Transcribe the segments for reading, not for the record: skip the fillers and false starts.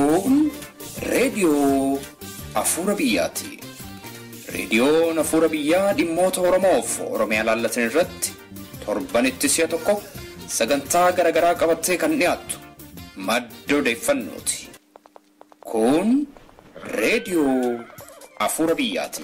Kun reediyoo Afuura Biyyaati. Reediyoon Afuura Biyyaa dhimmoota Oromoof Oromiyaa laallatan irratti torbanitti si'a tokko sagantaa garaagaraa qabattee kan dhiyaattu madda odeeffannooti. Kun reediyoo Afuura Biyyaati.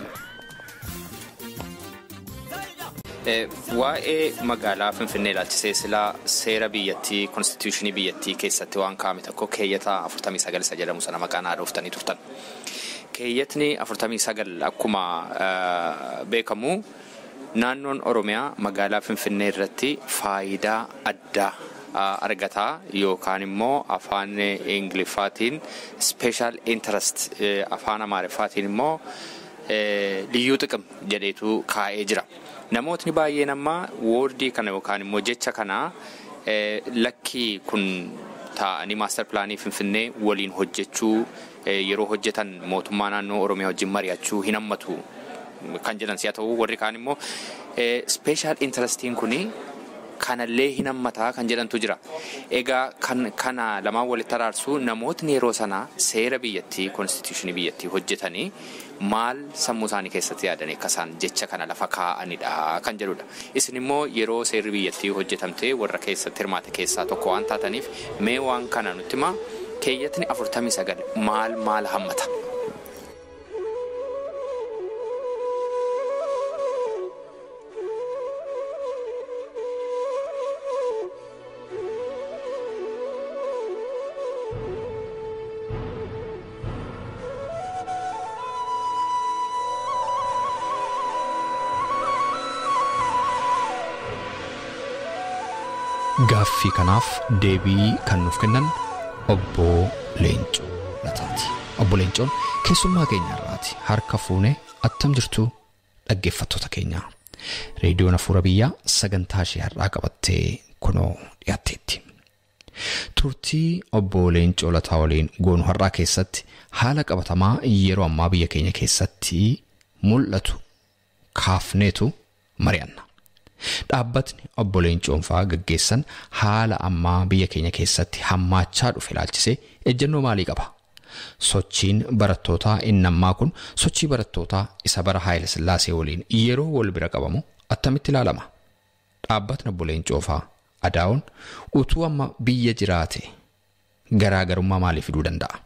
Waa'ee magaalaa Finfinnee ilaalchisee silaa seera biyyattii konstituushinii biyyattii keessatti waan kaa'ame tokko keeyyata 49 isa jedhamu sana maqaan haadhoftanii turtan. Keeyyatni 49 akkuma beekamu naannoon Oromiyaa magaalaa Finfinnee irratti faayidaa addaa argataa yookaan immoo afaan Ingiliffaatiin special interest, afaan Amaariffaatiin immoo liyyuu xiqim jedheetu kaa'ee jira. Namootni baay'een amma woordii kana yookaan immoo jecha kana lakkii kun taa'anii maastar pilaanii Finfinnee waliin hojjechuu, yeroo hojjetan mootummaa naannoo Oromiyaa wajjin mari'achuu hin hammatu kan jedhan si'a ta'u, warri kaan immoo special interestiin kuni kanallee hin hammataa kan jedhantu jira. Egaa kan kana lamaan walitti araarsuu namootni yeroo sana seera biyyattii konstituushinii biyyattii hojjetanii maal sammuu isaanii keessatti yaadanii akka isaan jecha kana lafa kaa'anidha kan jedhudha. Isin immoo yeroo seerri biyyattii hojjetamtee warra keessatti hirmaate keessaa tokko waan taataniif mee waan kana nutti himaa, keeyyatni 49 maal maal hammata? Gaaffii kanaaf deebii kan nuuf kennan obbo Leencoo Lataati. Obbo Leencoon keessummaa keenya irraati. Harka fuunee attam jirtu dhaggeeffattoota keenya. Reediyoon Afuura Biyyaa sagantaa ishee har'aa qabattee kunoo dhiyaatteetti. Turtii obbo Leencoo Lataa waliin goonu har'aa keessatti haala qabatamaa yeroo ammaa biyya keenya keessatti mul'atu kaafneetu mari'anna. Dhaabbatni obbo Leencoon fa'aa gaggeessan haala ammaa biyya keenya keessatti hammaachaa dhufe ilaalchisee ejjennoo maalii qaba? Sochiin barattootaa inni ammaa kun sochii barattootaa isa bara Haayile Sillaasee waliin yeroo wal bira qabamu attamitti ilaalama? Dhaabbatni obbo Leencoo fa'aa Adaa'oon utuu amma biyya jiraate garaagarummaa maalii fiduu danda'a?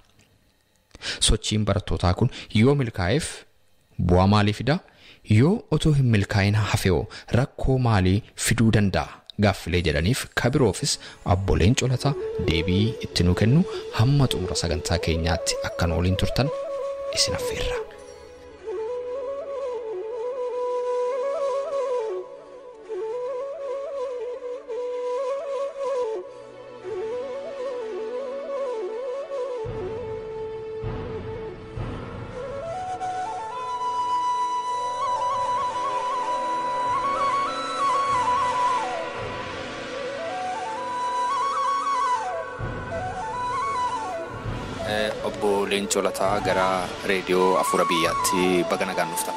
Sochiin barattootaa kun yoo milkaa'eef bu'aa maalii fida? Yoo otoo hin milkaa'in hafeoo rakkoo maalii fiduu danda'a? Gaaffilee jedhaniif kabiroofis obbo Leencoo Lataa deebii itti nuu kennu hamma xumura sagantaa keenyaatti akka nu waliin turtan isin affeerra. Obbo Leencoo Lataa gara reediyoo Afuura Biyyaatti baga nagaan dhuftan.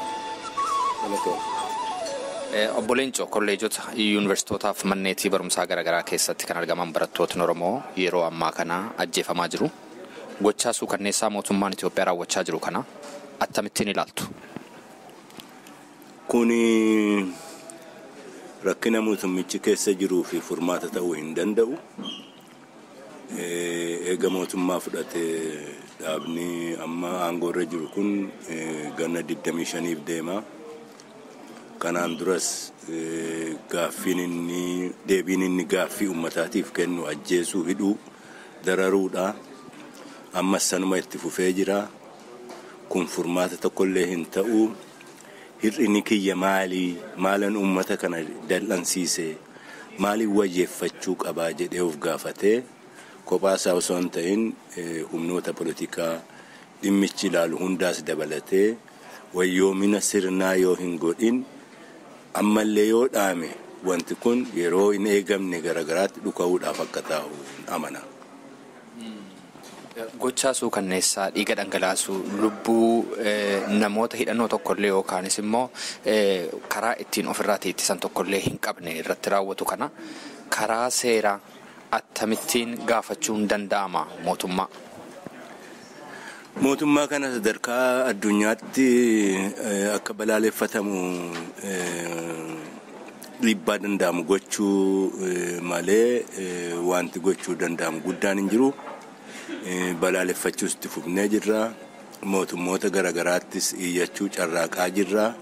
Obbo Leencoo, kolleejota, yuunivarsiitootaa fi manneetii barumsaa garaagaraa keessatti kan argaman barattootni Oromoo yeroo ammaa kana ajjeefamaa jiru. Gochaa suukanneessaa mootummaan Itoophiyaa raawwachaa jiru kana akkamittiin ilaaltu? Kuni rakkina mootummichi keessa jiruu fi furmaata ta'uu hin danda'u. Eega mootummaa fudhatee dhaabni amma aangoo irra jiru kun ganna 25 deema. Kanaan duras gaaffiin inni deebiin inni gaaffii uummataatiif kennu ajjeesuu, hidhuu, dararuudha. Ammas sanuma itti fufee jira. Kun furmaata tokkollee hin ta'u. Hir'inni kiyya maalii? Maalan uummata kana dal'ansiise? Maaliin wayyeeffachuu qabaa jedhee of gaafatee kophaa isaa osoo hin ta'in humnoota poolitikaa dhimmichi ilaalu hundaas dabalatee wayyoomina sirnaa yoo hin godhin ammallee yoo dhaame wanti kun yeroo hin eegamne garaagaraatti dhuka'uudhaaf akka taa'u amana. Gochaa suukanneessaa, dhiiga dhangalaasuu, lubbuu namoota hidhannoo tokkollee yookaanis immoo karaa ittiin ofirraa ittisan tokkollee hin qabne irratti raawwatu kana karaa seeraa akkamittiin gaafachuun danda'ama mootummaa? Mootummaa kana sadarkaa addunyaatti akka balaaleffatamu dhiibbaa danda'amu gochuu malee wanti gochuu danda'amu guddaan hin jiru. Balaaleffachuus itti fufnee jirra. Mootummoota garaagaraattis iyyachuu carraaqaa jirra.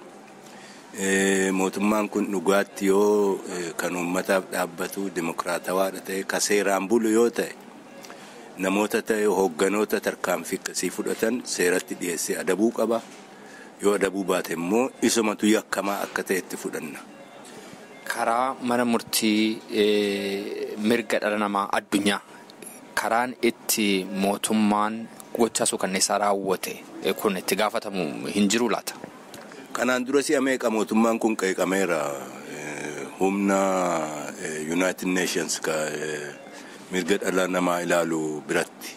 Mootummaan kun dhugaatti yoo kan uummataaf dhaabbatu dimokiraatawaadha ta'e, ka seeraan bulu yoo ta'e, namoota ta'e hoogganoota tarkaanfii akkasii fudhatan seeratti dhiyeessee adabuu qaba. Yoo adabuu baate immoo isumatu yakkamaa akka ta'etti fudhanna. Karaa mana murtii mirga dhala namaa addunyaa karaan itti mootummaan gochaa suukanneessaa raawwate kun itti gaafatamu hin jiru laata? Kanaan dura si'a meeqa mootummaan kun qeeqameera. Humna United Nations mirga dhala namaa ilaalu biratti.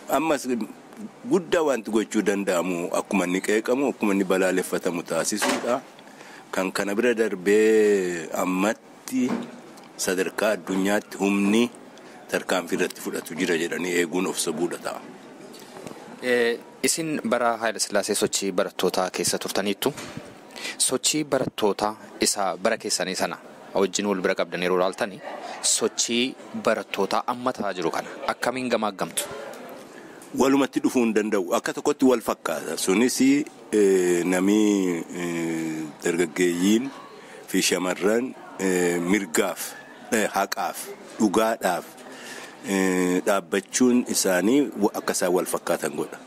Ammas guddaa wanti gochuu danda'amu akkuma inni qeeqamu, akkuma inni balaaleffatamu taasisuudha. Kan kana bira darbee ammatti sadarkaa addunyaatti humni tarkaanfii irratti fudhatu jira jedhanii eeguun of sobuudha ta'a. Isin bara Haayilasillaasee sochii barattootaa keessa turtaniittu. Sochii barattootaa isa bara keessanii sana wajjin wal bira qabdan yeroo ilaaltani, sochii barattootaa amma ta'aa jiru kana akkamiin gamaaggamtu? Walumatti dhufuu hin danda'u. Akka tokkotti wal fakkaata. Sunis namni dargaggeeyyiin fi shamarran mirgaaf, haqaaf, dhugaadhaaf dhaabbachuun isaanii akka isaan wal fakkaatan godha.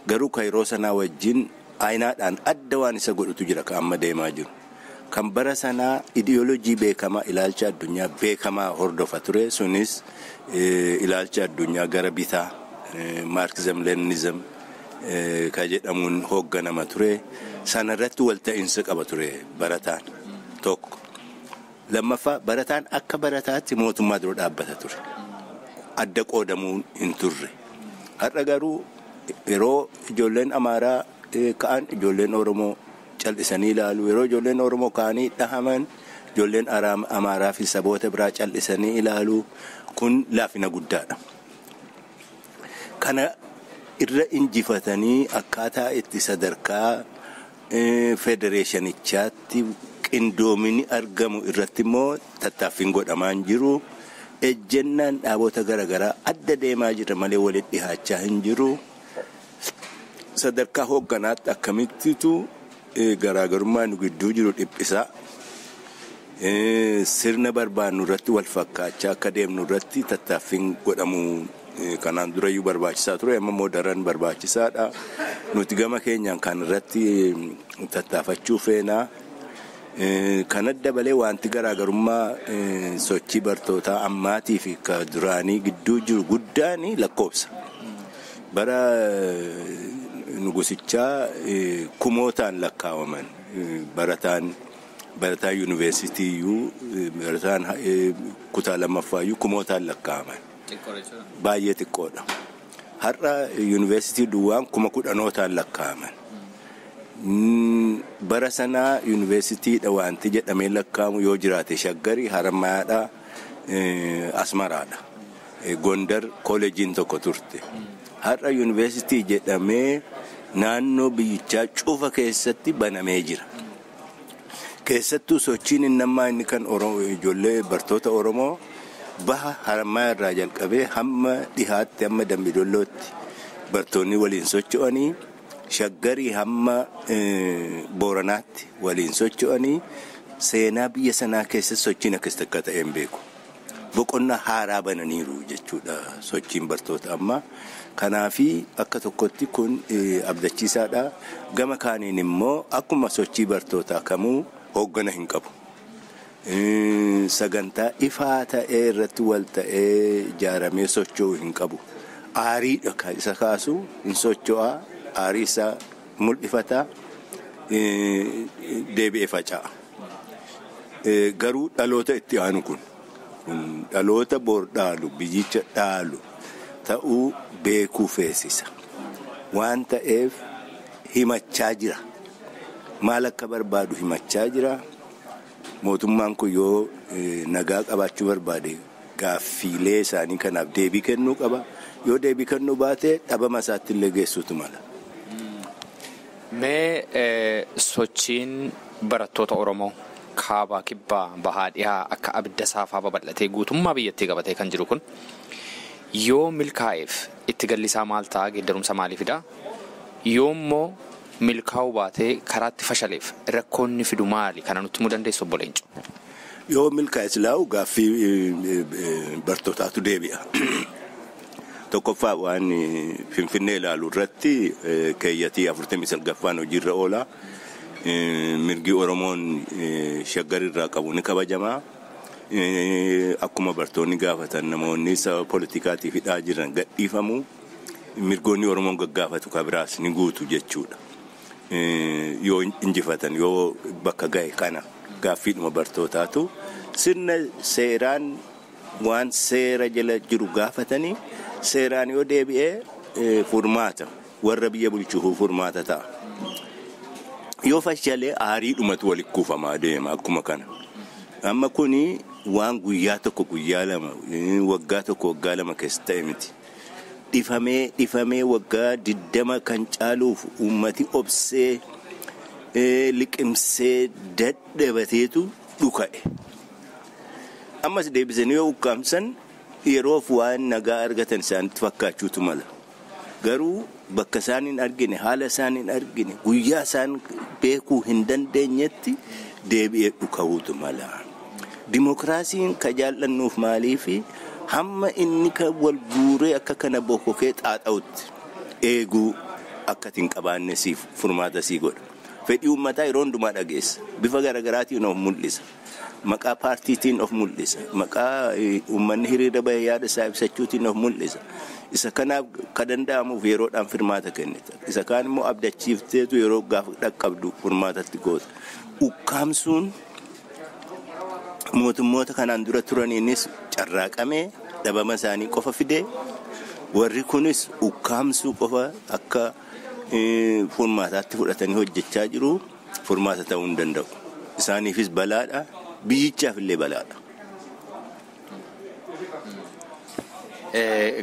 Garuu kan yeroo sanaa wajjin aayinaadhaan adda waan isa godhutu jira kan amma deemaa jiru. Kan bara sanaa ideoloojii beekamaa, ilaalcha addunyaa beekamaa hordofa ture. Sunis ilaalcha addunyaa gara bitaa, Maarkizim Leeninizim kan jedhamuun hoogganama ture. Sanarratti walta'iinsa qaba ture barataan tokko. Lammaffaa, barataan akka barataatti mootummaa dura dhaabbata ture. Adda qoodamuu hin turre. Har'a garuu yeroo ijoolleen Amaaraa ka'an ijoolleen Oromoo cal'isanii ilaalu. Yeroo ijoolleen Oromoo ka'anii dhahaman ijoolleen Amaaraa fi saboota biraa cal'isanii ilaalu. Kun laafina guddaadha. Kana irra injifatanii akkaataa itti sadarkaa federeeshinichaatti qindoomini argamu irratti immoo tattaaffiin godhamaa hin jiru. Ejjennaan dhaabota garaagaraa adda deemaa jira malee walitti dhihaachaa hin jiru. Sadarkaa hoogganaatti akkamittitu garaagarummaa nu gidduu jiru dhiphisaa, sirna barbaannu irratti wal fakkaachaa akka deemnu irratti tattaaffiin godhamu kanaan durayyuu barbaachisaa ture, amma immoo daran barbaachisaadha. Nuti gama keenyaan kan irratti tattaafachuu feenaa. Kana dabalee wanti garaagarummaa sochii bartootaa ammaatii fi ka duraanii gidduu jiru guddaan lakkoofsa. Bara nugusichaa kumootaan lakkaawaman barataan yuunivarsiitiiyyuu, barataan kutaa lammaffaayyuu kumootaan lakkaawaman. Baay'ee xiqqoodha. Har'a yuunivarsiitii duwwaan 10,000 lakkaawaman. Bara sanaa yuunivarsiitiidha wanti jedhamee lakkaamu yoo jiraate Shaggarii, Haramayaadha, Asmaraadha. Gondar kooleejiin tokko turte. Har'a yuunivarsiitii jedhamee naannoo biyyichaa cufa keessatti banamee jira. Keessattuu sochiin inni ammaa inni kan ijoollee bartoota Oromoo baha Haramayaa irraa jalqabee hamma dhihaatti, hamma Dambidollootti bartoonni waliin socho'anii, Shaggarii hamma Booranaatti waliin socho'anii, seenaa biyya sanaa keessa sochiin akkas takka ta'e hin beeku. Boqonnaa haaraa bananiiru jechuudha sochiin bartoota ammaa. Kanaafi akka tokkotti kun abdachiisaadha. Gama kaaniin immoo akkuma sochii bartootaa kamuu hooggana hin qabu. Sagantaa ifaa ta'ee irratti wal ta'ee ijaaramee socho'uu hin qabu. Aariidha kan isa kaasu, hin socho'aa, aarii isaa mul'ifataa, deebi'ee faca'a. Garuu dhaloota itti aanu kun dhaloota bor dhaalu, biyyicha dhaalu ta'uu beekuu feesisa. Waan ta'eef himachaa jira. Maal akka barbaadu himachaa jira. Mootummaan kun yoo nagaa qabaachuu barbaade Gaaffiilee isaanii kanaaf deebii kennuu qaba. Yoo deebii kennuu baate dhabama isaatti illee geessuutu mala. Mee sochiin barattoota Oromoo kaabaa kibbaa bahaa dhihaa akka abidda saafaa babal'atee guutummaa biyyattii qabatee kan jiru kun yoo milkaa'eef itti gallisaa maal ta'a, geeddarumsa maalii fidaa? Yoo immoo milkaa'uu baatee karaatti fashaleef rakkoonni fidu maali? Kana nutti himuu dandeessu obbo Leencoo? Yoo milkaa'e silaa'u gaaffii bartootaatu deebi'a. Tokkoffaa waan Finfinnee ilaalu irratti keeyyatii 49ffaan hojiirra oola. Mirgi Oromoon Shaggar irraa qabu ni kabajama. Akkuma bartoonni gaafatan namoonni sababa poolitikaatiif hidhaa jiran gadhiifamu. Mirgoonni Oromoon gaggaafatu kan biraas ni guutu jechuudha. Yoo injifatan yoo bakka gahe kana gaaffiidhuma bartootaatu sirna seeraan waan seera jala jiru gaafatanii seeraan yoo deebi'ee furmaata warra biyya bulchuuf furmaata ta'a. Yoo fashalee aariidhumatu walitti kuufamaa deema akkuma kana. Amma kuni waan guyyaa tokko guyyaa lama waggaa tokko waggaa lama keessa ta'e miti. Dhifamee waggaa 20 kan caaluuf uummati obsee liqimsee dadhabateetu dhuka'e. Ammas deebisanii yoo ukkaamsan yeroof waan nagaa argatan isaanitti fakkaachuutu mala. Garuu bakka isaan hin argine, haala isaan hin argine, guyyaa isaan beekuu hin dandeenyetti deebi'ee dhuka'uutu mala. Dimookiraasiin ka jaallannuuf maaliifi hamma inni kan wal guuree akka kana bokkokee xaaxa'utti eeguu akka hin qabaanne siif furmaata sii godha. Fedhii uummataa yeroo hundumaa dhageessa. Bifa garaagaraatiin of mul'isa. Maqaa paartiitiin of mul'isa. Maqaa uummanni hiriira bahee yaada isaa ibsachuutiin of mul'isa. Isa kanaaf ka danda'amuuf yeroodhaan furmaata kennita. Isa kaan immoo abdachiifteetu yeroo gaafa dhaqqabdu furmaatatti goota. Ukkaamsuun mootummoota kanaan dura turaniinis carraaqamee dhabama isaanii qofa fidee warri kunis ukkaamsuu qofa akka furmaataatti fudhatanii hojjechaa jiru. Furmaata ta'uu hin danda'u. Isaaniifis balaadha. Biyyichaaf illee balaadha.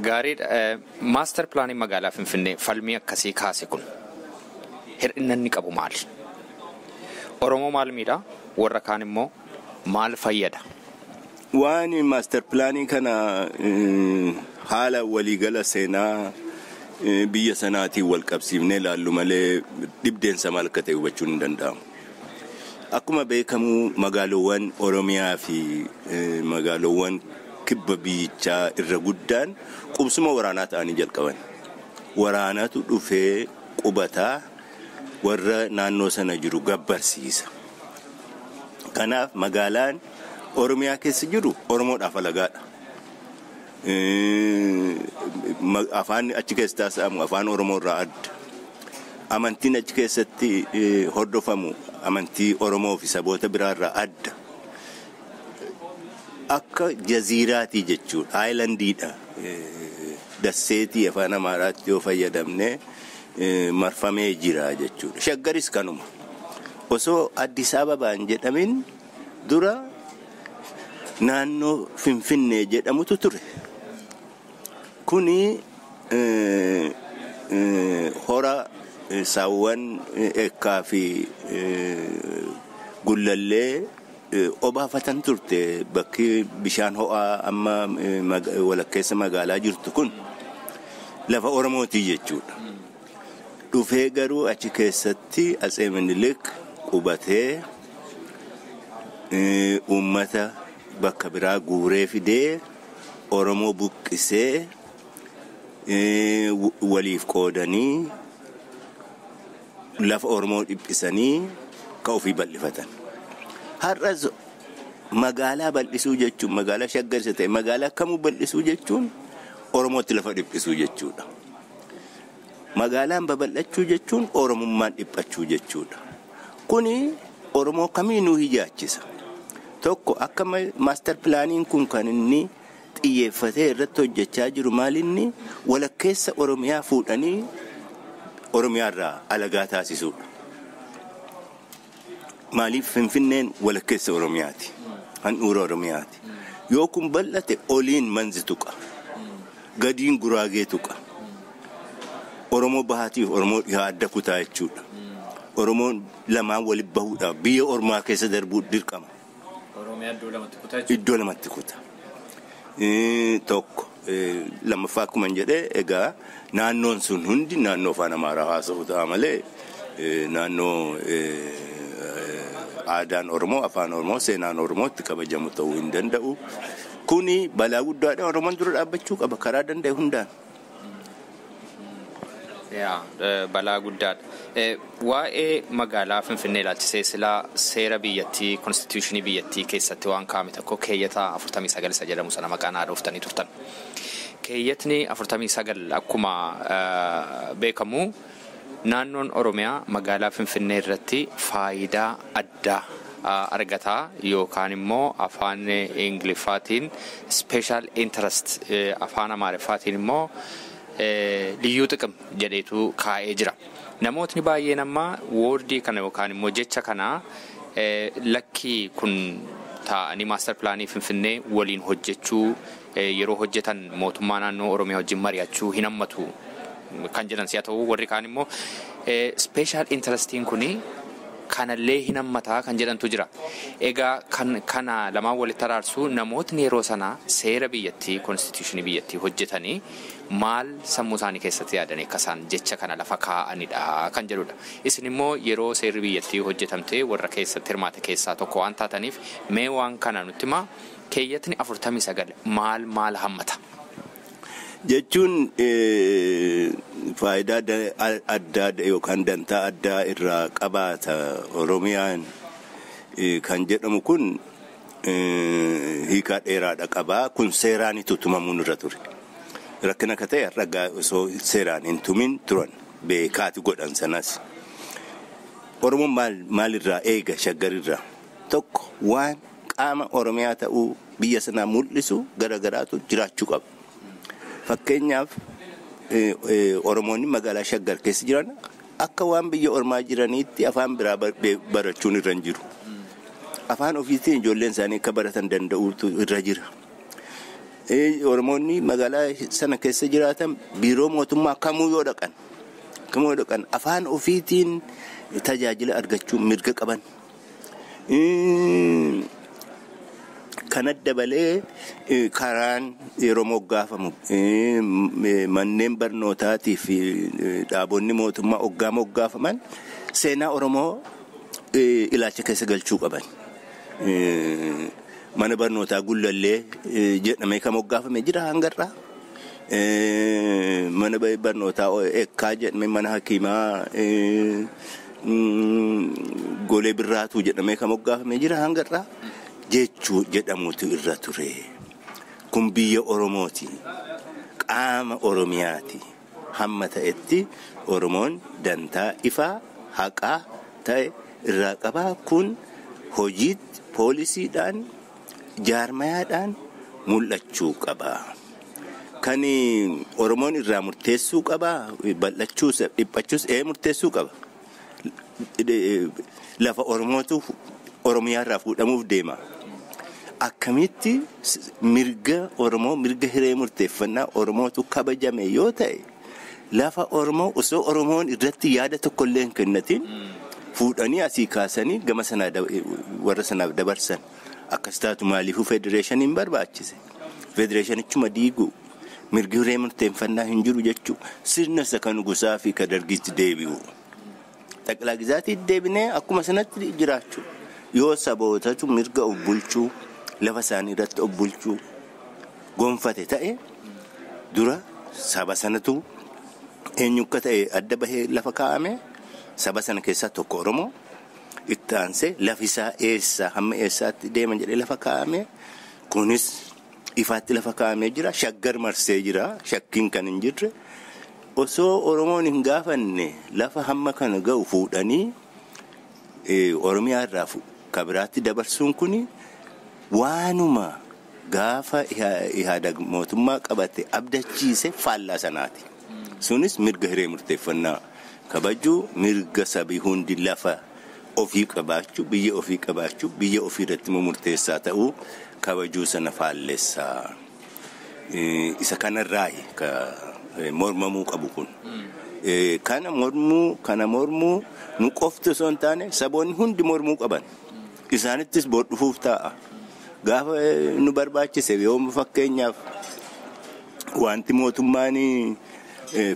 Gaariidha. Maaster pilaaniin magaalaa Finfinnee falmii akkasii kaase kun hir'ina inni qabu maali? Oromoo maal miidha? Warra kaan immoo maal fayyada? Waan maaster pilaanii kana haala waliigala seenaa biyya sanaatiin wal qabsiifnee ilaallu malee dhibdeensa maal akka ta'e hubachuun hin danda'amu. Akkuma beekamu magaaloowwan Oromiyaa fi magaaloowwan kibba biyyichaa irra guddaan qubsuma waraanaa ta'anii jalqaban. Waraanatu dhufee qubataa warra naannoo sana jiru gabbarsiisa. Kanaaf magaalaan Oromiyaa keessa jiru Oromoodhaaf alagaadha. Afaan achi keessa taasifamu afaan Oromoo irraa adda. Amantiin achi keessatti hordofamu amantii Oromoo fi saboota biraa irraa adda. Akka jaziiraatii jechuudha. Aayilandiidha. Dasseetii afaan Amaaraatti yoo fayyadamne marfamee jira jechuudha. Shaggaris kanuma. Osoo Addis Ababaan jedhamin dura naannoo Finfinnee jedhamutu ture. Kuni hora saawwan Ekkaa fi Gullallee obaafatan turte. Bakki bishaan ho'aa amma walakkeessa magaalaa jirtu kun lafa Oromootii jechuudha. Dhufee garuu achi keessatti Atsee Minilik qubatee uummata bakka biraa guuree fidee Oromoo buqqisee waliif qoodanii lafa Oromoo dhiphisanii ka ofii bal'ifatan. Har'as magaalaa bal'isuu jechuun magaalaa Shaggar isa ta'e magaalaa kamuu bal'isuu jechuun Oromootti lafa dhiphisuu jechuudha. Magaalaan babal'achuu jechuun Oromummaan dhiphachuu jechuudha. Kuni Oromoo kamiinuu hijaachisa. Tokko akka maaster pilaaniin kun kan inni xiyyeeffatee irratti hojjechaa jiru maalinni walakkeessa Oromiyaa fuudhanii Oromiyaarraa alagaa taasisuudha. Maaliif Finfinneen walakkeessa Oromiyaati? Handhuura Oromiyaati. Yoo kun bal'ate oliin manzi tuqa. Gadiin guraagee tuqa. Oromoo bahaatiif Oromoo dhihaa adda kutaa jechuudha. Oromoon lamaan walitti bahuudhaaf biyya Ormaa keessa darbuu dirqama. Oromiyaa iddoo lamatti kutaa jechuudha. Iddoo lamatti kuta. Tokko lammaffaa akkuma jedhee egaa naannoon sun hundi naannoo afaan Amaaraa haasa'u ta'a malee naannoo aadaan Oromoo, afaan Oromoo, seenaan Oromoo itti kabajamu ta'uu hin danda'u. Kuni balaa guddaadha. Oromoon dura dhaabbachuu qaba karaa danda'e hundaan. Balaa guddaadha. Waa'ee magaalaa Finfinnee ilaalchisee silaa seera biyyattii, konstituushinii biyyattii keessatti waan kaa'ame tokko keeyyata 49 isa jedhamu sana maqaan haadhooftanii turtan. Keeyyatni 49 akkuma beekamu naannoon Oromiyaa magaalaa Finfinnee irratti faayidaa addaa argataa yookaan immoo afaan Ingiliffaatiin special interest, afaan Amaariffaatiin immoo liyyuu xiqim jedheetu kaa'ee jira. Namootni baay'een amma woordii kana yookaan immoo jecha kana lakkii kun taa'anii maastar pilaanii Finfinnee waliin hojjechuu yeroo hojjetan mootummaa naannoo Oromiyaa wajjin mari'achuu hin hammatu kan jedhan si'a ta'u, warri kaan immoo special interestiin kuni kanallee hin hammataa kan jedhantu jira. Egaa kana lamaan walitti araarsuu namootni yeroo sana seera biyyattii, konstituushinii biyyattii hojjetanii maal sammuu isaanii keessatti yaadanii akka isaan jecha kana lafa kaa'anidha kan jedhudha. Isin immoo yeroo seerri biyyattii hojjetamte warra keessatti hirmaate keessaa tokko waan taataniif mee waan kana nutti himaa, keeyyatni 49 maal maal hammata? Jechuun faayidaa addaa yookaan dantaa addaa irraa qabaata Oromiyaan kan jedhamu kun hiikaa dheeraadha qabaa. Kun seeraanitu tumamuun irra ture. Rakkina akka ta'e har'a osoo seeraan hin tumin turan beekaati godhan sanas. Oromoon maalirraa eega shaggarirraa? Tokko waan qaama Oromiyaa ta'uu biyya sanaa mul'isu garagaraatu jiraachuu qaba. Fakkeenyaaf Oromoonni magaalaa Shaggar keessa jiran akka waan biyya ormaa jiraniitti afaan biraa barachuun irra hin jiru. Afaan ofiitiin ijoolleen isaanii akka baratan danda'uutu irra jira. Oromoonni magaalaa sana keessa jiraatan biiroo mootummaa kamuu yoo dhaqan afaan ofiitiin tajaajila argachuu mirga qaban. Kana dabalee karaan yeroo moggaafamu manneen barnootaatii fi dhaabonni mootummaa hoggaa moggaafaman seenaa Oromoo ilaalcha keessa galchuu qaban. Mana barnootaa Gullallee jedhamee kan moggaafame jira hangarraa. Mana barnootaa Ekkaa jedhamee, mana hakiimaa Golee Birraatuu jedhamee kan moggaafame jira hangarraa. Jechuu jedhamutu irra ture. Kun biyya Oromooti. Qaama Oromiyaati. Hamma ta'etti Oromoon dantaa ifaa haqaa ta'e irraa qabaa. Kun hojiitti poolisiidhaan jaarmayaadhaan mul'achuu qaba. Kan Oromoon irraa murteessuu qaba. Bal'achuus dhiphachuus murteessuu qaba. Lafa Oromootu Oromiyaa irraa fuudhamuuf deema. Akkamitti mirga Oromoo, mirga hiree murteeffannaa Oromootu kabajame yoo ta'e lafa Oromoo osoo Oromoon irratti yaada tokkollee hin kennatin fuudhanii asii kaasanii gama sanaa warra sanaaf dabarsan. Akkas taatu maaliifuu federeeshiniin barbaachise? Federeeshinichuma diigu mirgi hiree murteeffannaa hin jiru jechuu sirna isa kan gosaa fi kan dargiitti deebi'u. Xaqilaa gizaatii deebinee akkuma sanatti jiraachuu. Yoo sabootatu mirga of bulchuu lafa isaanii irratti of bulchuu gonfate ta'e dura saba sanatu eenyu akka ta'e adda bahee lafa kaa'ame saba sana keessaa tokko Oromoo itti aansee lafi isaa eessa hamma eessaatti deema jedhee lafa kaa'ame kunis ifaatti lafa kaa'amee jira. Shaggar marsee jira shakkiin kan hin jirre osoo Oromoon hin gaafanne lafa hamma kana ga'u fuudhanii Oromiyaa irraa kabiraatti dabarsuun kuni waanuma gaafa ihaada mootummaa qabate abdachiise faallaa sanaati. Sunis mirga hiree murteeffannaa kabajuu, mirga sabii hundi lafa ofii qabaachuu, biyya ofii qabaachuu, biyya ofii irratti murteessaa ta'uu kabajuu sana faallessaa. Isa kanarraa ka mormamuu qabu kun. Kana mormuu nu qofti osoo hin taane saboonni hundi mormuu qaban. Isaanittis boor dhufuuf taa'a. Gaafa nu barbaachise yoo fakkeenyaaf wanti mootummaan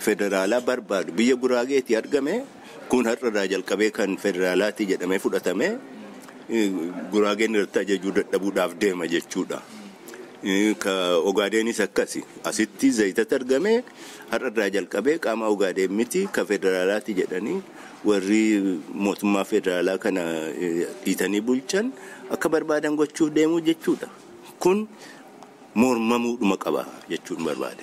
federaalaa barbaadu biyya Guraageetti argame kun har'arraa jalqabee kan federaalaatti jedhamee fudhatame Guraageen irratti ajajuu dadhabuudhaaf deema jechuudha. Ka Ogaadeenis akkasi. Asitti zayitatti argame har'arraa jalqabee qaama Ogaadeen miti ka federaalaatti jedhanii warri mootummaa federaalaa kana dhiitanii bulchan akka barbaadan gochuuf deemuu jechuudha. Kun mormamuudhuma qaba jechuun barbaade.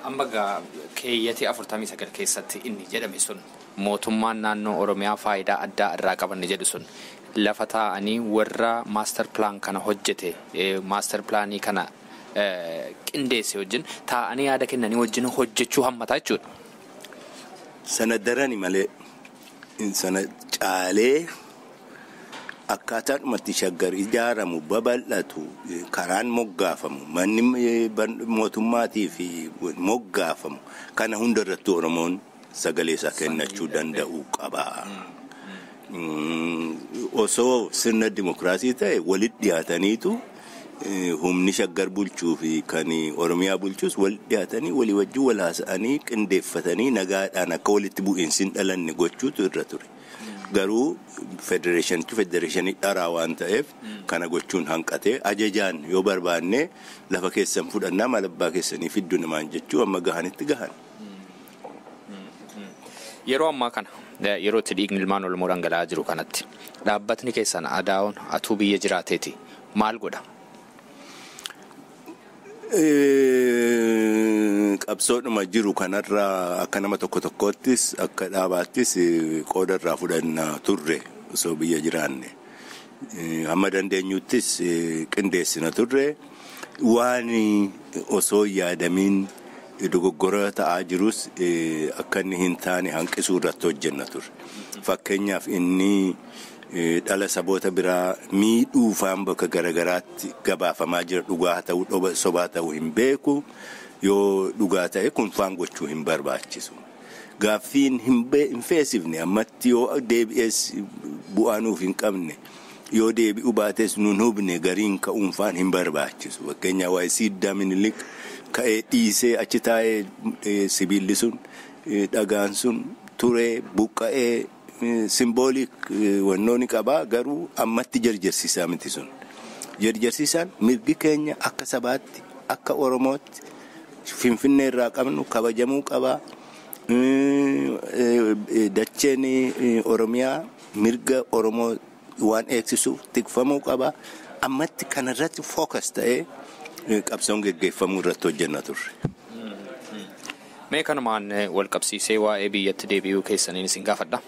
Amma egaa keeyyatee 49 keessatti inni jedhame sun mootummaan naannoo Oromiyaa faayidaa addaa irraa qaban jedhu sun lafa taa'anii warra maaster pilaan kana hojjete maaster pilaanii kana qindeesse wajjin taa'anii yaada kennanii wajjin hojjechuu hammataa jechuudha. Sana darani malee sana caalee akkaataadhumatti shaggar ijaaramu babal'atu karaan moggaafamu manni mootummaatii fi moggaafamu kana hunda irratti Oromoon sagalee isaa kennachuu danda'uu qaba. Osoo sirna dimokiraasii ta'e walitti dhiyaataniitu humni shaggar bulchuu fi kan Oromiyaa bulchus walitti dhiyaatanii walii wajjin wal haasa'anii qindeeffatanii nagaadhaan akka walitti bu'iinsi hin dhalanne gochuutu irra ture. Garuu federeeshinii dharaa waan ta'eef kana gochuun hanqatee ajajaan yoo barbaanne lafa keessan fudhannaa maal abbaa keessanii fidduu namaan jechuu amma gahanitti gahan. Yeroo ammaa kana yeroo itti dhiigni ilmaan Oromoo dhangala'aa jiru kanatti dhaabbatni keessan ADAO'n atuu biyya jiraateeti maal godha? Qabsoodhuma jiru kanarraa akka nama tokko tokkoottis akka dhaabaattis qooda irraa fudhannaa turre osoo biyya jiraanne. Hamma dandeenyuttis qindeessina turre waan osoo yaadamiin dogoggora ta'aa jirus akka inni hin taane hanqisuu irratti hojjenna turre. Fakkeenyaaf inni dhala saboota biraa miidhuufaan bakka garagaraatti gabaafamaa jira dhugaa ta'uu sobaa ta'uu hin beeku. Yoo dhugaa ta'e kun faan gochuu hin barbaachisu. Gaaffiin hin feesifne ammatti yoo deebi'ees bu'aa nuuf hin qabne yoo deebi'u baates nun hubne gariin ka'uun faan hin barbaachisu. Fakkeenyaaf waa'ee siidaa Minilik ka'ee dhiisee achi taa'ee sibiilli sun dhagaan sun turee buqqa'ee simboolik wannoonni qabaa garuu ammatti jarjarsiisaa miti sun. Jarjarsiisaan mirgi keenya akka sabaatti akka Oromootti Finfinnee irraa qabnu kabajamuu qabaa. Dacheen Oromiyaa mirga Oromoo waan eegsisuuf tikfamuu qabaa. Ammatti kanarratti fookas ta'ee qabsoon geggeeffamuu irratti hojjenna turre. Mee kanumaan wal qabsiisee waa'ee biyyatti deebi'uu keessaniin isin gaafadha.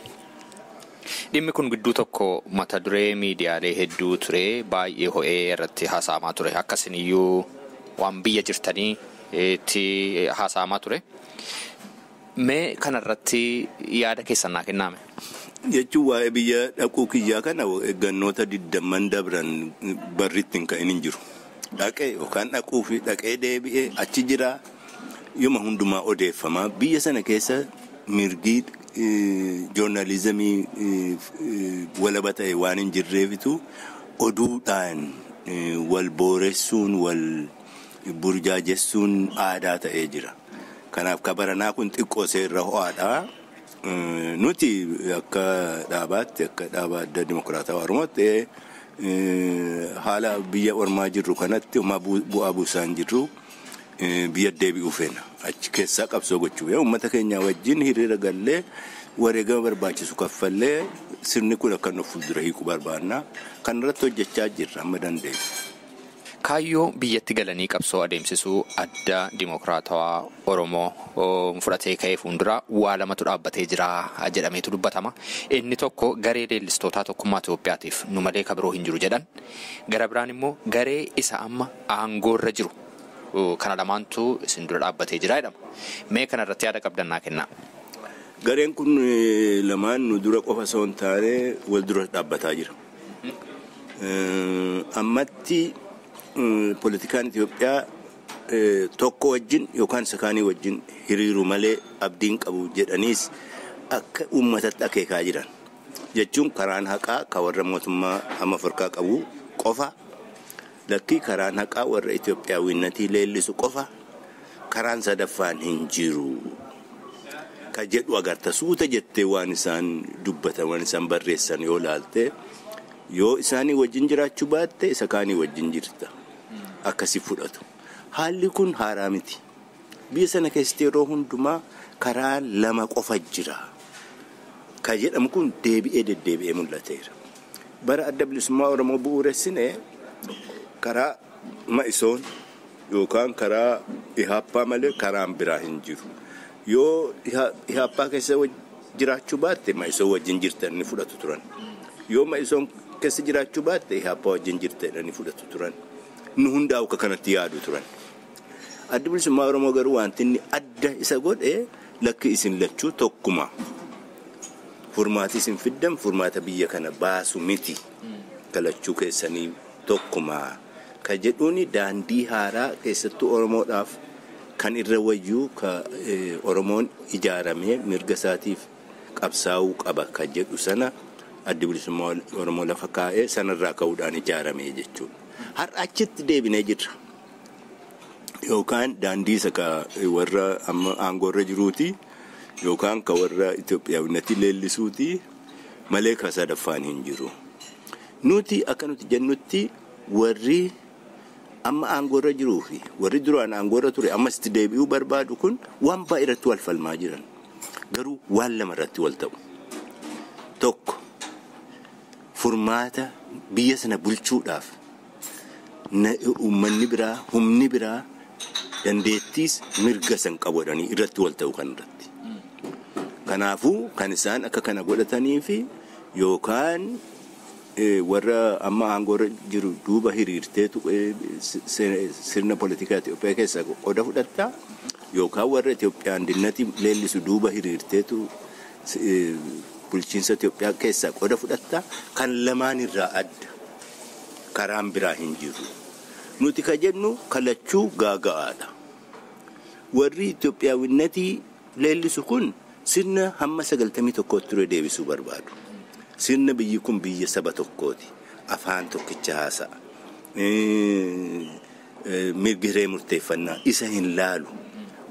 Dhimmi kun gidduu tokko mata duree miidiyaalee hedduu ture baay'ee ho'ee irratti haasa'amaa ture. Akkasiniyyuu waan biyya jirtanii itti haasa'amaa ture. Mee kanarratti yaada keessan naa kennaame? Jechuun waa'ee biyya dhaquu kiyyaa kana eeggannoota 20 dabran barriitti hin ka'in hin jiru. Dhaqee yookaan dhaquu fi dhaqee deebi'ee achi jira yoma hundumaa odeeffamaa biyya sana keessa mirgi joornaalizimii walaba ta'e waan hin jirreefitu oduudhaan wal booressuun wal burjaajessuun aadaa ta'ee jira. Kanaaf kabaranaa kun xiqqoo seerra ho'aadha. Nuti akka dhaabaatti akka dhaaba adda dimokiraatawaa Oromootti haala biyya ormaa jirru kanatti homaa bu'aa buusaan jirru biyya deebi'uu feena. Achi keessaa qabsoo gochuu uummata keenya wajjin hiriira gallee wareegama barbaachisu kaffallee sirni kun akka nuuf fuuldura hiiku barbaanna. Kanarratti hojjechaa jirra amma dandeenye. Kaayyoo biyyatti galanii qabsoo adeemsisuu adda dimokiraatawaa Oromoo fudhatee ka'ee fuuldura waa lamatu dhaabbatee jira jedhameetu dubbatama. Inni tokko garee leellistootaa tokkummaa Itoophiyaatiif nu malee ka biroo hin jiru jedhan. Gara biraan immoo garee isa amma aangoorra jiru kana lamaantu isin dura dhaabbatee jira jedhama. Mee kanarratti yaada qabdan naa kennaa. Gareen kun lamaan nu dura qofa osoo hin taane wal dura dhaabbataa jira. Ammatti poolitikaan Itoophiyaa tokko wajjin yookaan isa kaanii wajjin hiriiru malee abdiin qabu jedhaniis akka uummatatti akeekaa jiran. Jechuun karaan haqaa kan warra mootummaa amma furkaa qabu qofa. Lakkii karaan haqaa warra Itoophiyaawwinnatii leellisu qofa. Karaan sadaffaan hin jiru. Ka jedhu agarta suuta jettee waan isaan dubbatan waan isaan barreessan yoo laalte yoo isaanii wajjin jiraachuu baatte isa kaanii wajjin jirta. Akkasi fudhatu. Haalli kun haaraa miti. Biyya sana keessatti yeroo hundumaa karaa lama qofa jira. Ka jedhamu kun deebi'ee deddeebi'ee mul'ateera. Bara adda bilisummaa Oromoo bu'uuressine karaa Ma'isoon yookaan karaa Ihaappaa malee karaan biraa hin jiru. Yoo Ihaappaa keessa jiraachuu baatte Ma'isoon wajjin jirta ni fudhatu turan. Yoo Ma'isoon keessa jiraachuu baatte Ihaappaa wajjin jirta ni fudhatu turan. Nu hundaa'u akka kanatti yaadu turan. Adda bilisummaa Oromoo garuu wanti inni adda isa godhe lakki isin lachuu tokkuma. Furmaati isin fiddan furmaata biyya kana baasu miti. Kalachuu keessanii tokkuma. Ka jedhuuni daandii haaraa keessattuu Oromoodhaaf kan irra wayyuu ka Oromoon ijaaramee mirga isaatiif qabsaa'uu qaba ka jedhu sana addi bilisummaa Oromoo lafa kaa'ee sanarraa ka'uudhaan ijaaramee jechuudha. Har'a achitti deebinee jirra. Yookaan daandii isa ka warra amma aangoorra jiruuti yookaan ka warra Itoophiyaawwinatti leellisuuti malee ka sadaffaan hin jiru. Nuti akka nuti jennutti warri amma aangoorra jiruu fi warri duraan aangoorra ture ammasitti deebi'uu barbaadu kun waan baay'ee irratti wal falmaa jiran. Garuu waan lama irratti wal ta'u. Tokko furmaata biyya sana bulchuudhaaf uummanni biraa humni biraa dandeettiis mirga san qabu jedhanii irratti wal ta'u kan irratti. Kanaafuu kan isaan akka kana godhatanii fi yookaan warra amma aangoorra jiru duuba hiriirteetu sirna poolitikaa Itoophiyaa keessaa qooda fudhatta yookaan warra Itoophiyaan dinnati leellisu duuba hiriirteetu bulchiinsa Itoophiyaa keessaa qooda fudhatta kan lamaan irraa adda karaan biraa hin jiru. Nuti ka jennu kalachuu gaaga'aadha. Warri Itoophiyaawwinnatii leellisu kun sirna hamma 91 ture deebisuu barbaadu. Sirna biyyi kun biyya saba tokkooti. Afaan tokkicha haasa'a. Mirgi hiree murteeffannaa isa hin laalu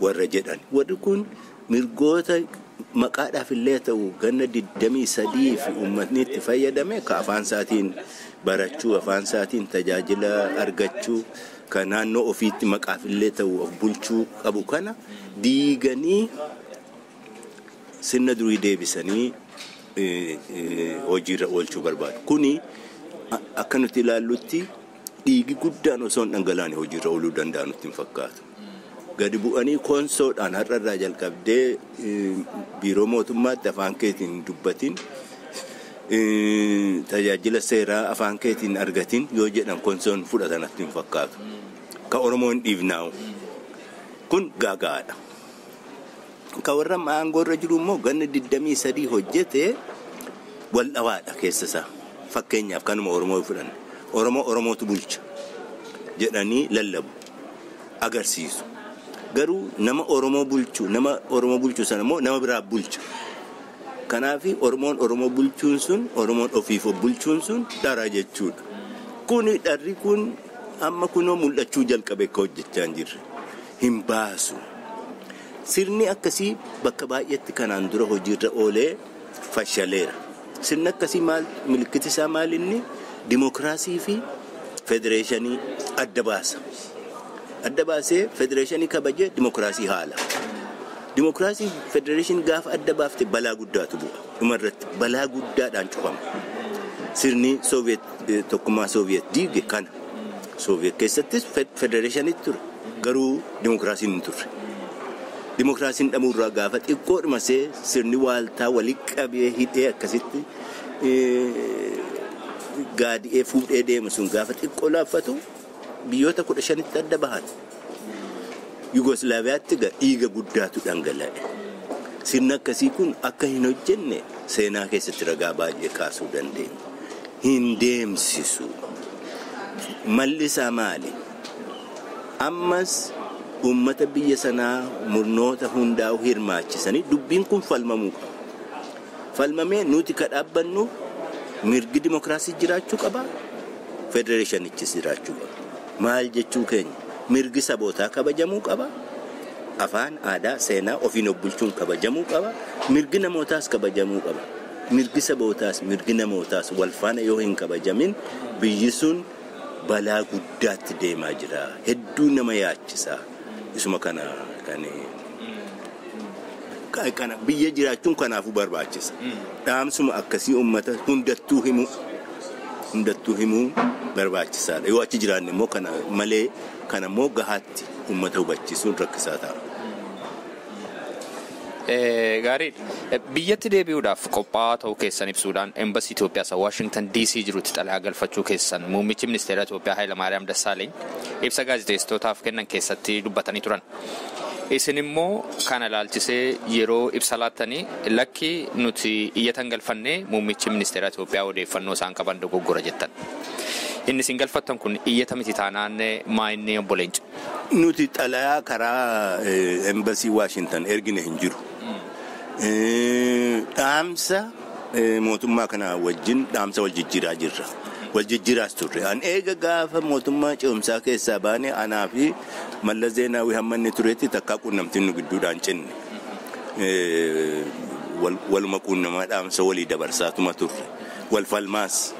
warra jedhan. Warri kun mirgoota maqaadhaaf illee ta'u ganna 23 fi uummatni itti fayyadame ka afaan isaatiin barachuu, afaan isaatiin tajaajila argachuu, ka naannoo ofiitti maqaaf illee ta'u of bulchuu qabu kana diiganii sirna durii deebisanii hojiirra oolchuu barbaadu. Kuni akka nuti ilaallutti dhiigi guddaan osoo hin dhangalaane hojiirra ooluu danda'a nutti hin fakkaatu. Gadi bu'anii koonsoodhaan har'arraa jalqabdee biiroo mootummaatti afaan keetiin dubbatin tajaajila seeraa afaan keetiin argatin yoo jedhan koonsoon fudhatan natti hin fakkaatu. Ka Oromoo hin dhiifnaa'u. Kun gaaga'aadha. Ka warra aangoorra jiru immoo ganna 23 hojjete wal dhawaadha keessa isaa. Fakkeenyaaf kanuma Oromoo fudhanne. Oromoo Oromootu bulcha jedhanii lallabu agarsiisu. Garuu nama Oromoo bulchu nama Oromoo bulchu sana immoo nama biraa bulcha. Kanaaf Oromoon Oromoo bulchuun sun Oromoon ofiif of bulchuun sun dhara jechuudha. Kuni dharri kun amma kunoo mul'achuu jalqabe akka hojjechaa hin jirre. Hin baasu. Sirni akkasii bakka baay'eetti kanaan dura hojiirra oolee fashaleera. Sirni akkasii maal milikkiti isaa maal inni dimookiraasii fi federeeshinii adda baasa. Adda baasee federeeshinii kabajee dimookiraasii haala. Dimookiraasii federeeshinii gaafa adda baafte balaa guddaatu bu'a. Dhumarratti balaa guddaadhaan cufama. Sirni Sooviyeet tokkummaa Sooviyeet diige kana. Sooviyeet keessattis federeeshiniitu ture. Garuu dimookiraasiin hin turre. Dimookiraasiin dhabuurraa gaafa xiqqoodhuma see sirni waaltaa walii qabee hidhee akkasitti gaadi'ee fuudhee deemu sun gaafa xiqqoo laaffatu biyyoota 15tti adda bahan. Yugoslaaviyaatti dhiiga guddaatu dhangala'e. Sirni akkasii kun akka hin hojjenne seenaa keessatti ragaa baay'ee kaasuu dandeenya. Hin deemsisu. Malli isaa maali? Ammas uummata biyya sanaa murnoota hundaa'u hirmaachisanii dubbiin kun falmamuu qaba. Falmamee nuti ka dhaabbannu mirgi dimokiraasii jiraachuu qaba. Federeeshinichis jiraachuu qaba. Maal jechuu keenya? Mirgi sabootaa kabajamuu qaba. Afaan, aadaa, seenaa ofiin of bulchuun kabajamuu qaba. Mirgi namootaas kabajamuu qaba. Mirgi sabootaas, mirgi namootaas wal faana yoo hin kabajamin biyyi sun balaa guddaatti deemaa jira. Hedduu nama yaachisa. Isuma kana kan biyya jiraachuun kanaafuu barbaachisa. Dhaamsuma akkasii uummata hundattuu himuu barbaachisaadha. Yoo achi jiraanne immoo kana malee kana immoo gahaatti uummata hubachiisuun rakkisaa ta'a. Gaariidha. Biyyatti deebi'uudhaaf qophaa'aa ta'uu keessan ibsuudhaan Embassy Itoophiyaa isa Waashingtan DC jirutti xalayaa galfachuu keessan muummichi ministeera Itoophiyaa Hayilamaariyaam Dassaaleeny ibsa gaazexeessitootaaf kennan keessatti dubbatanii turan. Isin immoo kana ilaalchisee yeroo ibsa laattanii lakki nuti iyyatan galfannee muummichi ministeera Itoophiyaa odeeffannoo isaan qaban dogoggora jettan. Inni isin galfattan kun iyyata miti taanaan maa inni obbo Leenco? Nuti xalayaa karaa Embassy Waashingtan ergine hin jiru. Dhaamsa mootummaa kana wajjin dhaamsa wal jijjiiraa jirra. Wal jijjiiraas turre. An eega gaafa mootummaa ce'umsaa keessaa baane anaa fi Mallas Zeenaawii hamma inni turetti takkaa quunnamtiin nu gidduudhaan cinne. Waluma quunnamaa dhaamsa walii dabarsaatuma turre. Wal falmaas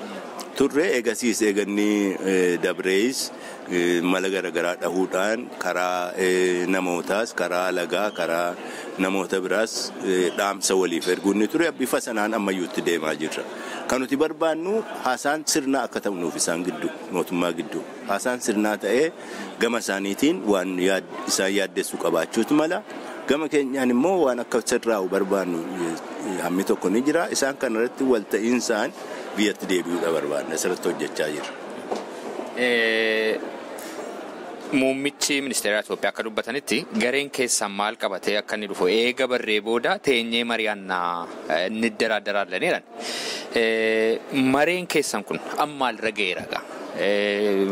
turre eegasiis eeganni dabrees mala garaagaraa dhahuudhaan karaa namootaas karaa alagaa karaa namoota biraas dhaamsa waliif erguun ni ture. Bifa sanaan ammayyuutti deemaa jirra. Kan nuti barbaannu haasaan sirnaa akka ta'u nuuf isaan gidduu mootummaa gidduu haasaan sirnaa ta'ee gama isaaniitiin waan isaan yaaddessuu qabaachuutu mala. Gama keenyaan immoo waan akka sirraa'u barbaannu hammi tokko ni jira. Isaan kanarratti walta'iinsaan biyyatti deebi'uudha barbaanna. Asirratti hojjechaa jirra. Muummichi ministeera Itoophiyaa akka dubbatanitti gareen keessan maal qabatee akka inni dhufu eega barree booda teenyee mari'annaa inni daraaddaraallee. Mareen keessan kun amma maalirra ga'eera?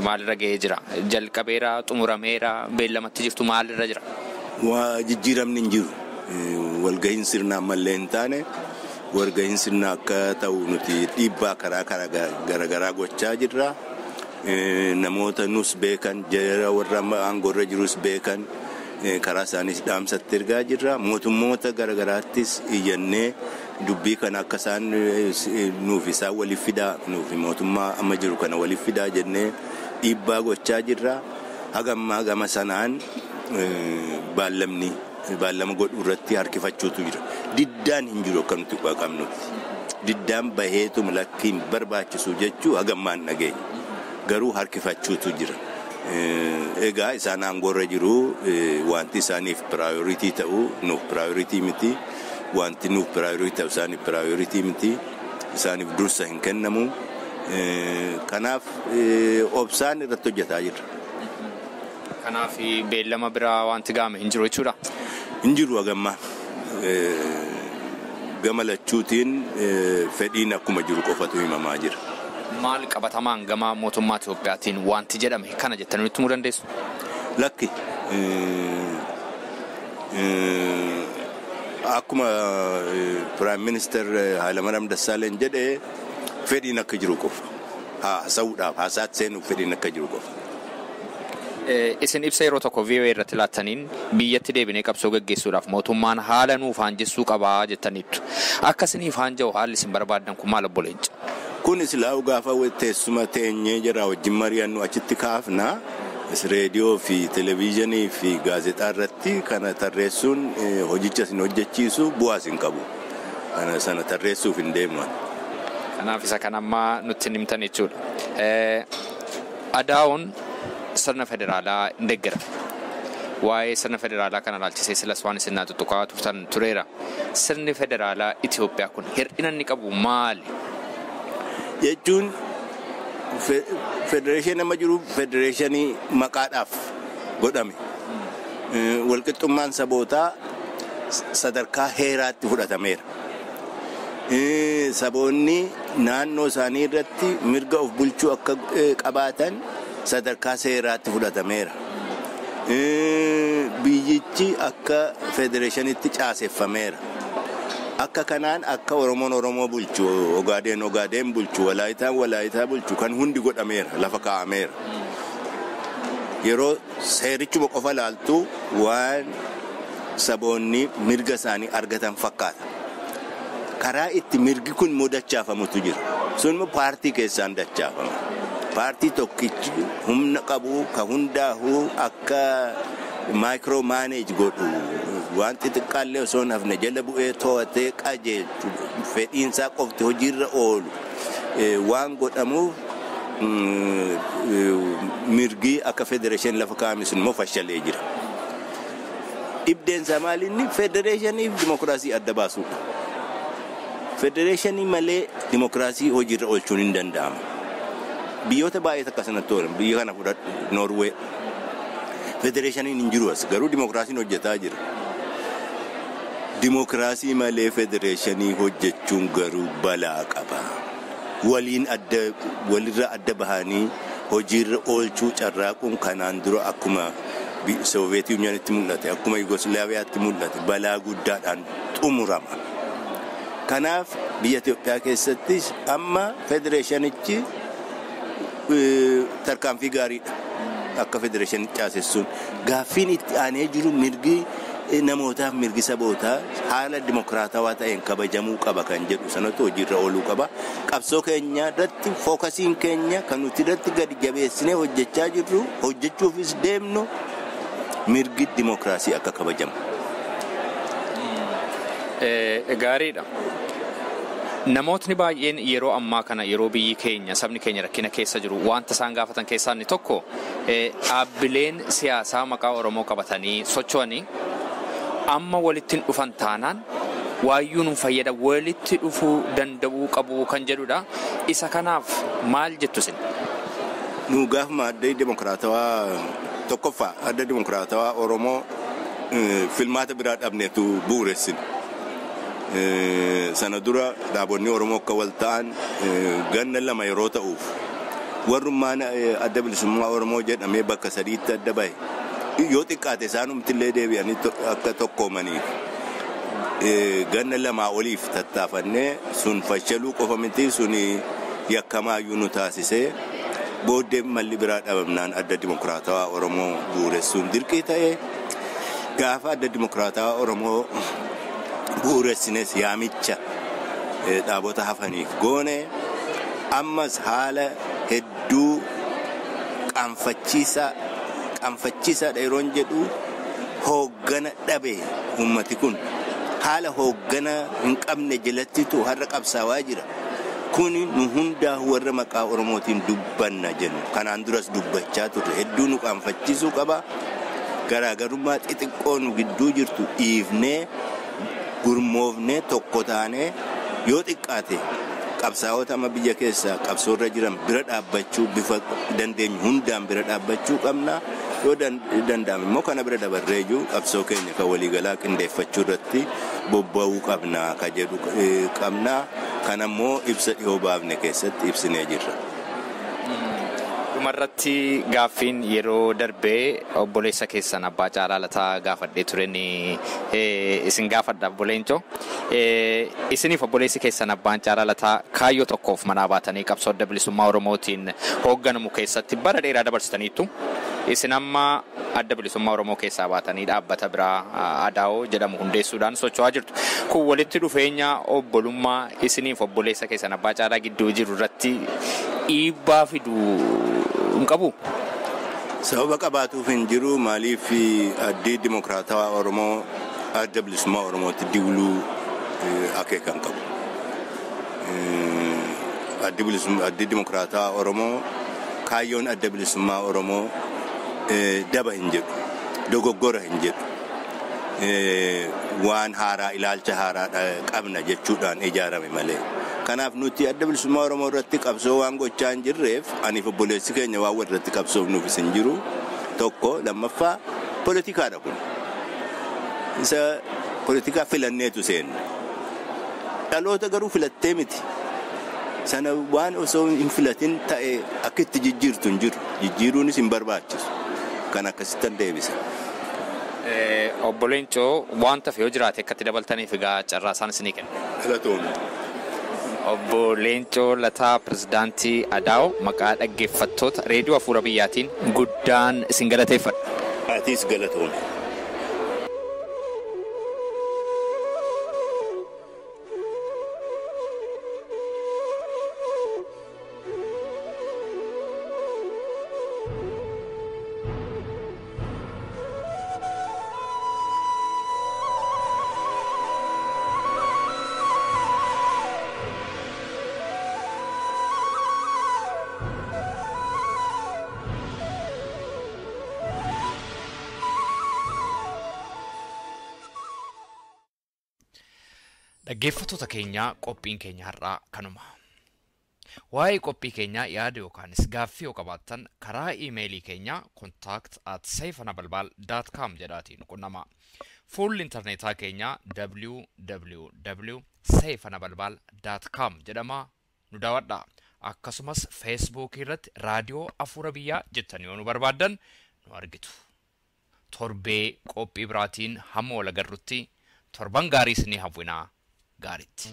Maalirra ga'ee jira? Jalqabeera, xumurameera, beellamatti jirtu maalirra jira? Waa jijjiiramni hin jiru. Walgahiin sirnaa ammallee hin taane walgahiin sirnaa akka ta'u nuti dhiibbaa karaa garaagaraa gochaa jirra. Namoota nus beekan, jara warra aangoorra jirus beekan karaa isaaniis dhaamsatti ergaa jirra. Mootummoota garaagaraattis iyyannee dubbii kana akka isaan nuuf isaan waliif fidaa nuuf mootummaa amma jiru kana waliif fidaa jennee dhiibbaa gochaa jirra. Hagammaa gama sanaan baallamni baallama godhu irratti harkifachuutu jira. Diddaan hin jiru akka nuti qabnutti. Diddaan baheetu lakkiin barbaachisu jechuu hagammaan dhageenya. Garuu harkifachuutu jira. Egaa isaan aangoorra jiru wanti isaaniif piraayoritii ta'u nuuf piraayoritii miti. Wanti nuuf piraayoritii ta'u isaaniif piraayoritii miti. Isaaniif dursa hin kennamu. Kanaaf obsaan irratti hojjetaa jirra. Kanaaf beellama biraa wanti ga'ame hin jiru jechuudha? Hin jiru hagammaa. Gama lachuutiin fedhiin akkuma jiru qofatu himamaa jira. Maal qabatamaan gama mootummaa Itoophiyaatiin wanti jedhame kana jettanii nutti himuu dandeessu? Lakki akkuma Piraayim Ministeer Hayilamaariyaam Dassaaleny jedhee fedhiin akka jiru qofa. Haasa'uudhaaf haasaatti seenuuf fedhiin akka jiru qofa. Isin ibsa yeroo tokko VOA irratti laattaniin biyyatti deebinee qabsoo gaggeessuudhaaf mootummaan haala nuuf haanjessuu qabaa jettaniittu. Akka isiniif haanja'u haalli isin barbaaddan kun maal obbo Leenca? Kun silaa'u gaafa teessuma teenyee jira wajjin mari'annu achitti kaafna. Reediyoo fi televezyiinii fi gaazexaa irratti kana tarreessuun hojicha isin hojjechiisu bu'aas hin qabu. Kana sana tarreessuuf hin deemu. Kanaaf isa kan ammaa nutti himtan jechuudha. Adaa'oon sirna federaalaa hin deeggara. Waa'ee sirna federaalaa kana ilaalchisee silas waan isin naa tuttuqaa turtan tureera. Sirni federaalaa Itoophiyaa kun hir'ina inni qabu maali? Jechuun federeeshinii amma jiru federeeshinii maqaadhaaf godhame. Walqixxummaan sabootaa sadarkaa heeraatti fudhatameera. Saboonni naannoo isaanii irratti mirga of bulchuu akka qabaatan sadarkaa seeraatti fudhatameera. Biyyichi akka federeeshinitti caaseffameera. Akka kanaan akka Oromoon Oromoo bulchu, Ogaadeen Ogaadeen bulchu, Walaayitaan Walaayitaa bulchu kan hundi godhameera, lafa kaa'ameera. Yeroo seerichuma qofa laaltu waan saboonni mirga isaanii argatan fakkaata. Karaa itti mirgi kun immoo dachaafamutu jira. Sun immoo paartii keessaan dachaafama. Paartii tokkichi humna qabu ka hundaa'u akka maayikiroo maaneej godhu waan xixiqqaallee osoo hin hafne jala bu'ee to'atee qajeelchu fedhiinsaa qofti hojiirra oolu waan godhamuuf mirgi akka federeeshinii lafa kaa'ame sun immoo fashalee jira. Dhibdeensaa maalinni federeeshinii fi dimokiraasii adda baasuudha. Federeeshinii malee dimokiraasii hojiirra oolchuun hin danda'amu. Biyyoota baay'eetu akkasanatti oolan. Biyya kana fudhadhu Noorwee. Federeeshiniin hin jiru as garuu dimokiraasiin hojjetaa jira. Dimokiraasii malee federeeshinii hojjechuun garuu balaa qaba. Waliin adda walirra adda bahanii hojiirra oolchuu carraaquun kanaan dura akkuma Sooviyeet Yuuniyoonitti mul'ate, akkuma Yugoslaaviyaatti mul'ate balaa guddaadhaan xumurama. Kanaaf biyya Itoophiyaa keessattis amma federeeshinichi tarkaanfii gaariidha. Akka federeeshinii caasessuun gaaffiin itti aanee jiru mirgi namootaaf mirgi sabootaa haala dimokiraatawaa ta'een kabajamuu qaba kan jedhu sanatu hojiirra ooluu qaba. Qabsoo keenya irratti fookasiin keenya kan nuti irratti gadi jabeessinee hojjechaa jirru hojjechuufis deemnu mirgi dimokiraasii akka kabajamu. Gaariidha. Namootni baay'een yeroo ammaa kana yeroo biyyi keenya sabni keenya rakkina keessa jiru wanta isaan gaafatan keessaa inni tokko dhaabbileen siyaasaa maqaa Oromoo qabatanii socho'anii amma walitti dhufan taanaan waayyuu nu fayyada walitti dhufuu danda'uu qabu kan jedhudha. Isa kanaaf maal jettu isin? Nu gaafuma adda dimokiraatawaa tokkoffaa adda dimokiraatawaa Oromoo filmaata biraa dhabneetu bu'uuressine. Sana dura dhaabonni Oromoo akka wal ta'an ganna lama yeroo ta'uuf warrummaan adda bilisummaa Oromoo jedhamee bakka sadiitti adda bahe yoo xiqqaate isaanumtillee deebi'anii akka tokkoomaniif ganna lamaa oliif tattaafannee sun fashaluu qofa miti sun yakkamaayyuu nu taasisee booddee malli biraa dhabamnaan adda dimokiraatawaa Oromoo bu'uuressuun dirqii ta'e gaafa adda dimokiraatawaa Oromoo bu'uuressines yaamicha dhaabota hafaniif goone ammas haala hedduu qaanfachiisaadha yeroon jedhu hooggana dhabe ummati kun haala hooggana hin qabne jalattitu har'a qabsaawaa jira. Kuni nu hundaa warra maqaa Oromootiin dubbanna jennu kanaan duras dubbachaa turre hedduu nu qaanfachiisuu qaba. Garaagarummaa xixiqqoo nu gidduu jirtu dhiifnee gurmoofnee tokko taanee yoo xiqqaate qabsaa'ota amma biyya keessaa qabsoorra jiran bira dhaabbachuu bifa dandeenyu hundaan bira dhaabbachuu qabna. Yoo danda'ame immoo kana bira dabarree jiru qabsoo keenya kan waliigalaa qindeeffachuu irratti bobba'uu qabna ka jedhu qabna. Kanammoo ibsa dhiyoo baafne keessatti ibsinee jirra. Dhumarratti gaaffiin yeroo darbee obboleessa keessan Abbaa Caalaa Lataa gaafadhee tureen isin gaafadha obbo Leencoo. Isiniif obboleessi keessan Abbaan Caalaa Lataa kaayyoo tokkoof manaa baatanii qabsoo adda bilisummaa Oromootiin hoogganamu keessatti bara dheeraa dabarsitaniittu. Isin amma adda bilisummaa Oromoo keessaa baatanii dhaabbata biraa Adaa'oo jedhamu hundeessuudhaan socho'aa jirtu. Kun walitti dhufeenya obbolummaa isiniif obboleessa keessan Abbaa Caalaa gidduu jiru irratti dhiibbaa fidu hin qabu? Sababa qabaatuuf hin jiru. Maaliif addi dimokiraatawaa Oromoo adda bilisummaa Oromootti diwluu akeekan qabu. Addi dimokiraatawaa Oromoo kaayyoon adda bilisummaa Oromoo daba hin jedhu, dogoggora hin jedhu, waan haaraa ilaalcha haaraa qabna jechuudhaan ijaarame malee. Kanaaf nuti adda bilisummaa Oromoo irratti qabsoo waan gochaa hin jirreef aniif obboleessi keenya waan wal irratti qabsoofnuufis hin jiru. Tokko lammaffaa poolitikaadha kun. Isa Poolitikaa filanneetu seenna. Dhaloota garuu filattee miti. Sana waan osoo hin filatin ta'e akka itti jijjiirtu hin jiru. Jijjiiruunis hin barbaachisu. Kan akkasittan deebisa. Obbo Leencoo, waan tafe yoo jiraate akkatti dabaltaniif egaa carraa isaan isinii kenna. Galatoomne. Obbo Leencoo Lataa, pirezidaantii Adaa'oo, maqaa dhaggeeffattoota Reediyoo Hafuura Biyyaatiin guddaan isin galateeffadha. Atis galatoomne. Dhaggeeffattoota keenyaa, qophiin keenya har'aa kanuma. Waa'ee qophii keenyaa yaada yookaanis gaaffii yoo qabaattan karaa iimeelii keenyaa contact@seifanabalbal.com jedhaatiin qunnama. Fuulli intarneetaa keenyaa www.seifanabalbal.com jedhama, nu daawwadha. Akkasumas Feesbuukii irratti Raadiyoo Afuura Biyyaa jettanii yoo nu barbaaddan nu argitu. Torbee qophii biraatiin hamma wal agarrutti torban gaarii isinii hawwinaa, gaariitti.